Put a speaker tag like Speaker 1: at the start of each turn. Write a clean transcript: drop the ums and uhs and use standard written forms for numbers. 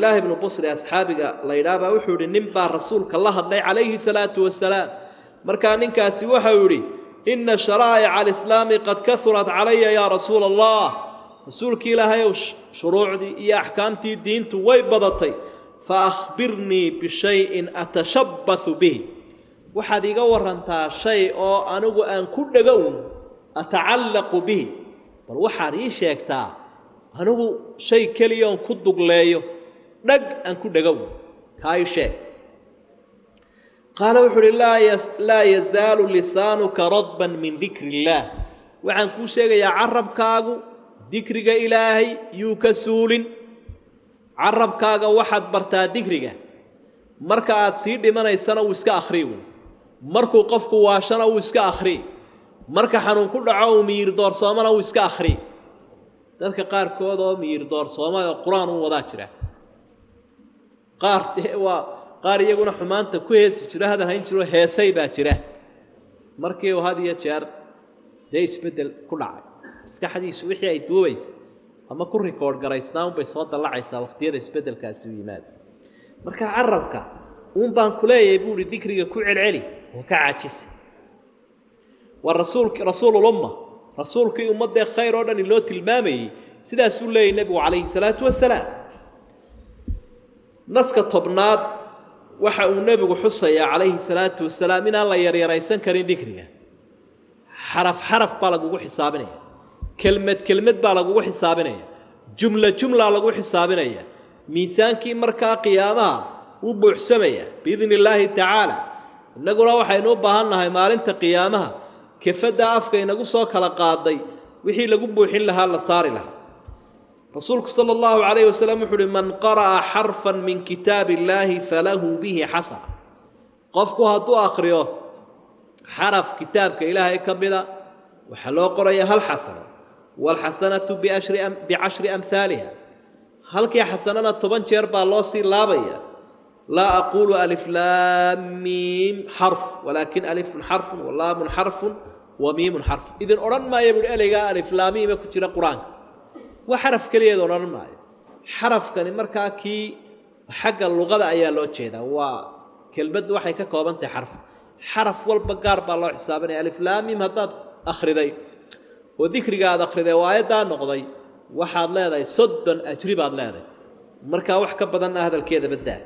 Speaker 1: Cabdilaahi ibnu Busri asxaabiga la yidhaahbaa wuxuu yidhi, nin baa rasuulka la hadlay calayhi salaatu wasalaam. Markaa ninkaasi waxau yidhi: "Inna sharaa'ica alislaami qad kahurat calaya, yaa rasuula Allah." Rasuulkii Ilaahay ow, shuruucdii iyo axkaamtii diintu way badatay. "Fa akhbirnii bishayin atashabbathu bihi." Waxaad iga warantaa shay oo anigu aan ku dhegown, atacallaqu bihi. Bal waxaad ii sheegtaa anigu shay keliya oon ku dugleeyo, dhag aan ku dhegown, kaa ii sheeg. Qaala, wuxuu uhi: "Laa yazaalu lisaanuka radban min dikri illaah." Waxaan kuu sheegayaa, carabkaagu dikriga Ilaahay yuu ka suulin. Carabkaaga waxaad bartaa dikriga. Marka aad sii dhimanaysana wuu iska akhriyi, markuu qofku waashana wuu iska akhriyi, marka xanuun ku dhaco uu miyir doorsoomana wuu iska akhriyi. Dadka qaarkood oo miyir doorsoomay oo Qur-aan u wadaa jira. Qaar waa qaar iyaguna xumaanta ku heesi jiro, hadal hayn jiro, heesay baa jira. Markii uu had iyo jeer dee isbeddel ku dhacay maskaxdiisu, wixii ay duubaysa ama ku rikoodh garaysnaa unbay soo dallacaysaa waqtiyada isbeddelkaasi u yimaado. Marka carabka uun baan ku leeyahay, buu uhi, dikriga ku celceli oo ka caajisa. Waa rasuulk rasuululumma, rasuulkii ummaddee khayr oo dhan loo tilmaamayey, sidaasuu leeyay nebigu calayhi salaatu wasalaam. Naska 10aad waxa uu nebigu xusayaa calayhi salaatu wasalaam inaan la yaryaraysan karin dikriga. Xaraf xaraf baa lagugu xisaabinaya, kelmad kelmad baa lagugu xisaabinaya, jumla jumlaa lagu xisaabinaya. Miisaankii markaa qiyaamaha wuu buuxsamaya biidni illaahi tacaala. Innaguna waxaynu u baahan nahay maalinta qiyaamaha kefadda afka inagu soo kala qaaday wixii lagu buuxin lahaa, la saari lahaa. Rasuulku sala allahu calayhi wasalam wuxu uhi: "Man qara'a xarfan min kitaab illaahi falahu bihi xasana." Qofku hadduu akhriyo xaraf kitaabka Ilaahay ka mida, waxaa loo qoraya hal xasano. Waalxasanatu bicashri amhaaliha. Halkii xasanana 10 jeer baa loo sii laabaya. Laa aquulu alif laam miim xarf, walaakin alifun xarfun walaamun xarfun wa miimun xarfun. Idin odhan maayo, buuhi, ereygaa alif laamiima ku jira Qur-aanka waa xaraf keliyeed odhan maayo. Xarafkani markaa kii xagga luqada ayaa loo jeedaa. Waa kelmaddu waxay ka kooban tahay xarf. Xaraf walba gaar baa loo xisaabinaya. Alif laamiim haddaad akhriday oo dikriga aad akhriday oo aayaddaa noqday, waxaad leedahay 30 ajri baad leedahay. Markaa wax ka badanna hadalkeeda baddaa.